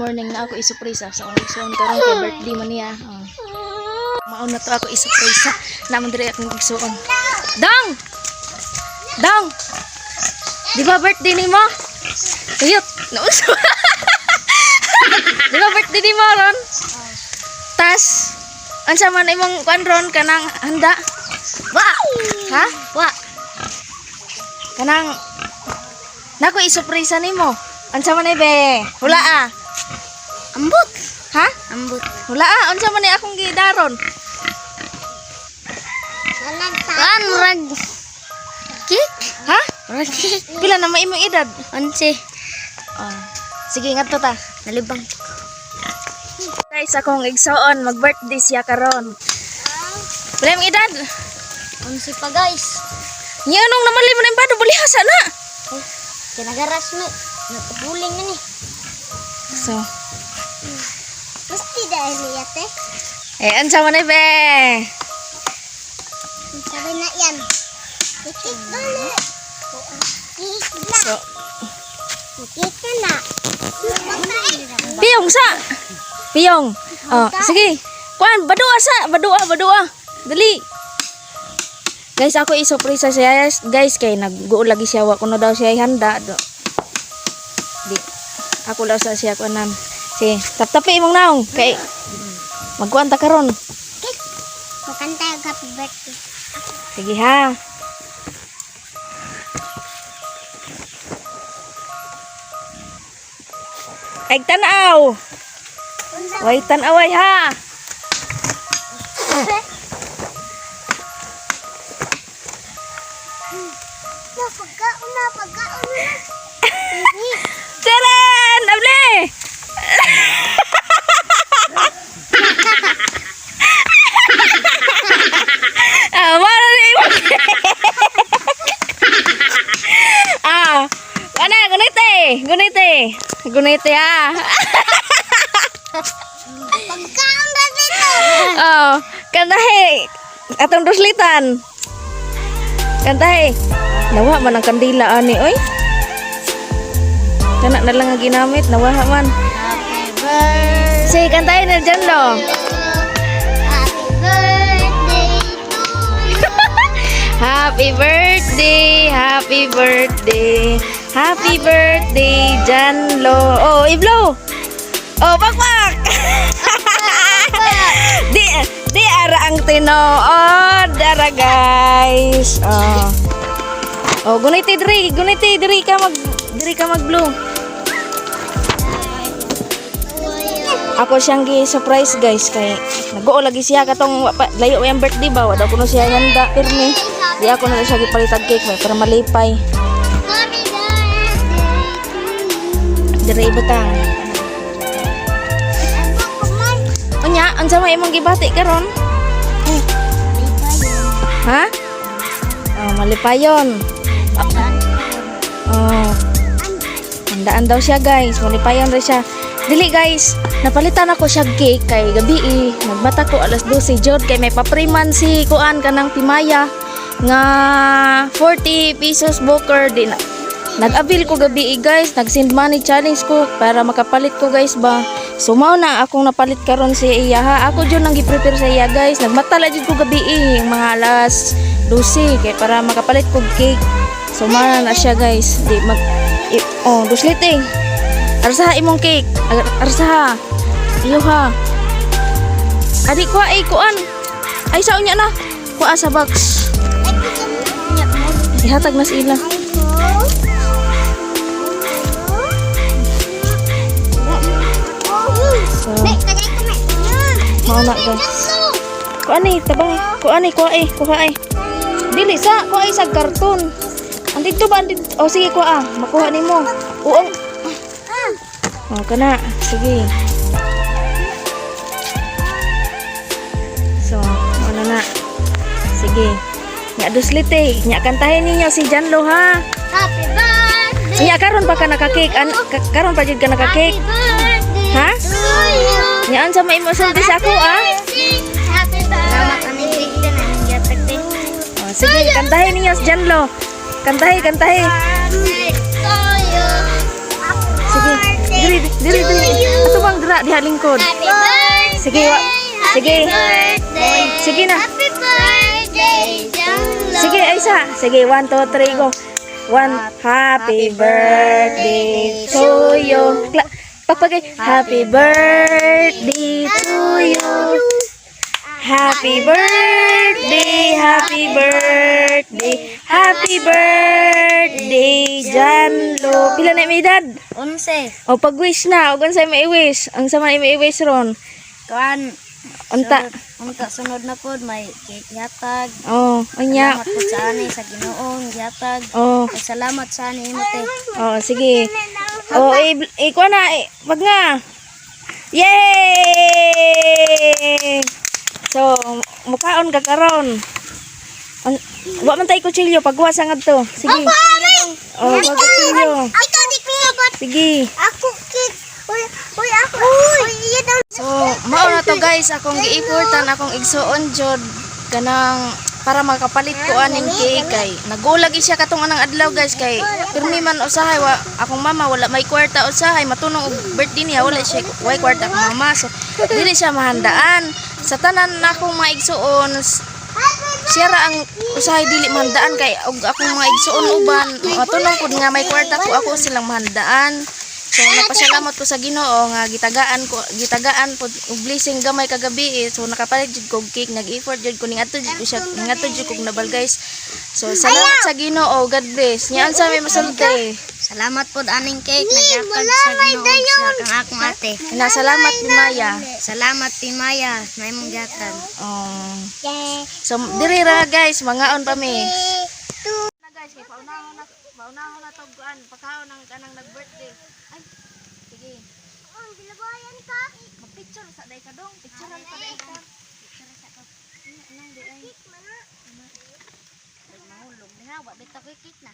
Morning na ako isuprisa sa akong igsuon karon kay birthday man niya. Oh. Mao na to ako isuprisa. Naman diri akong igsuon. Dang! Dang! Di ba birthday nimo? Tuyot. Nauso. Di ba birthday nimo ron? Tas unsa man imong kuan ron kanang handa? Wa! Ha? Wa! Kanang nako isuprisa nimo. Unsa man ni be? Hula ah. Ambot! Ha? Ambot. Hula ah, unsa man ni akong gidaron? Kuan, murag cake? Ha? Murag cake. Pila na imong edad? 11. Oh. Sige, ngadto ta. Nalibang. Guys, akong igsoon, mag-birthday siya karon. Pila imong edad? 11 pa, guys. Nya anong namali mo na yung bado bulihasa na. Ay, kinagaras mo. Nagpabuling na ni. So, Mesti dahil niya, te. eh unsa man ni be? Sabi na yan. Cake dali. Cake na. So, Cake na. piyong sa. Piyong. Oh, sige. Kuan, badua sa, badua, badua. Dali. Guys, ako isurpresa siya guys kay nagguol lagi siya wa kuno daw siya handa do. Di. Ako daw sa siya kuanan. Sige, taptapi imong naong kay magkuan ta karon. Cake. Makanta yung happy birthday. Sige ha. Ay tanaw. Way tanaway ha. Na, pagkaon na, pagkaon na. Teren! Able! Ah, mara na imo. Ah, ana gunite, gunite. Gunite ha. Pagkaon na dito. Oh, kantahe. Atong duslitan. Kantahe. Nawa man ang kandila ani oy. Kana na lang ang ginamit, nawaha man. Happy birthday. Sige, kantahe na dyan lo. Happy birthday to you. Happy birthday, happy birthday, happy birthday, Janlo. Oh, iblo. Oh, pakpak. Di di ara ang tinuod, ara guys. Oh. Oh, guniti diri, guniti diri ka mag blow. Ako siyang gi-surprise guys kay nag-oo lagi siya katong layo yung birthday ba wa daw kuno siya handa pirmi. Di ako na lang siya gipalitag cake may para malipay. Happy birthday to you. Dire ibutang. Unya, unsa may imong gibati karon? Ha? Oh, malipayon. Oh. Handaan daw siya guys, malipayon ra siya. Dili guys, napalitan ako siya cake kay gabi eh. Nagmata ko alas 12 jud kay may papriman si kuan kanang Timaya nga 40 pesos booker di na. Nag-avail ko gabi eh, guys, nag-send money challenge ko para makapalit ko guys ba. So mao na akong napalit karon si iya ha. Ako jud nang gi-prepare sa iya guys. Nagmatala jud ko gabi eh, mga alas 12 kay para makapalit ko cake. So mao na na siya guys. Di mag oh, duslit eh. Arsaha imong cake. Arsaha. Iyo ha. Adi kuha ay kuan. Ay sa unya na. Kuha sa box. Ihatag na sila. So, mao na guys. Kuan ni tabang. Kuan ni kuha eh, kuha eh. Dili sa kuha eh sa karton. Andito ba andito? Oh sige kuha ah. Makuha nimo. Uong. Oh kana. Sige. So, mao na na. Sige. Nya duslit eh. Nya kantahin ninyo si Janlo ha. Happy birthday. Nya karon pa ka naka-cake. Karon pa jud ka naka-cake. Happy birthday Ha? to you. Nya unsa may imo sulti sa ako ah? Happy birthday. Salamat ani birthday na gihatag te. Oh, sige, kantahin ninyo si Janlo. Kantahi, kantahi. Birthday to you. Sige. Sige. Diri, diri, diri. Ato bang dira diha lingkod. Happy birthday. Sige, wa. Sige. Birthday. Sige na. Happy birthday, Janglo. Sige, Aisa. Sige, 1, 2, 3, go. One, happy birthday to you. Papagay. Happy birthday to you. Happy birthday, happy birthday, happy birthday, Janlo. Pila na may edad? 11. O pag-wish na, og unsay may wish? Ang sama may wish ron. Kuan. Unta. Unta sunod na pod may cake yatag. Oh, unya. Salamat po sa ani sa Ginoo yatag. Oh. Ug salamat sa ani imo te. Oh, sige. Oh, eh, kuha na. Eh, wag nga. Yay! So, mukaon ka karon. Wa man tay kutsilyo pagwa sa ngadto. Sige. Oh, wag kutsilyo. Ikaw di ko. Sige. Ako cake. Uy, uy ako. Uy, iya daw. So, mao na to guys, akong gi-effortan akong igsuon jud kanang para makapalit ko aning cake kay nagulagi siya katong anang adlaw guys, kay pirmi man usahay wa akong mama, wala may kwarta usahay matunong og birthday niya, wala siya way kwarta akong mama, so dili siya mahandaan sa tanan na akong mga igsuon. Siya ra ang usahay dili mahandaan kay og akong mga igsuon uban matunong pud nga may kwarta ko, ako silang mahandaan. So nagpasalamat ko sa Ginoo nga gitagaan ko, gitagaan pud og blessing gamay kagabi eh. So nakapalit jud ko og cake, nag-effort jud ko ningadto jud ko siya, ningadto jud kog nabal guys. So salamat sa Ginoo, God bless. Nya unsa may masulti? Salamat pod aning cake nagyatag sa Ginoo sa kang akong ate. Na salamat ni Maya. Salamat ti Maya na imong gihatag. Oh. So diri ra guys, mangaon pa mi. Na guys, kay paunahon na tog kuan, pakaon ang kanang nag-birthday. Ay, sige. Bilabayan ka. Mag-picture sa day ka dong, picturean pa day ka. Picture sa ka. Anang di ay. Mahulog na wa bitaw ko cake na.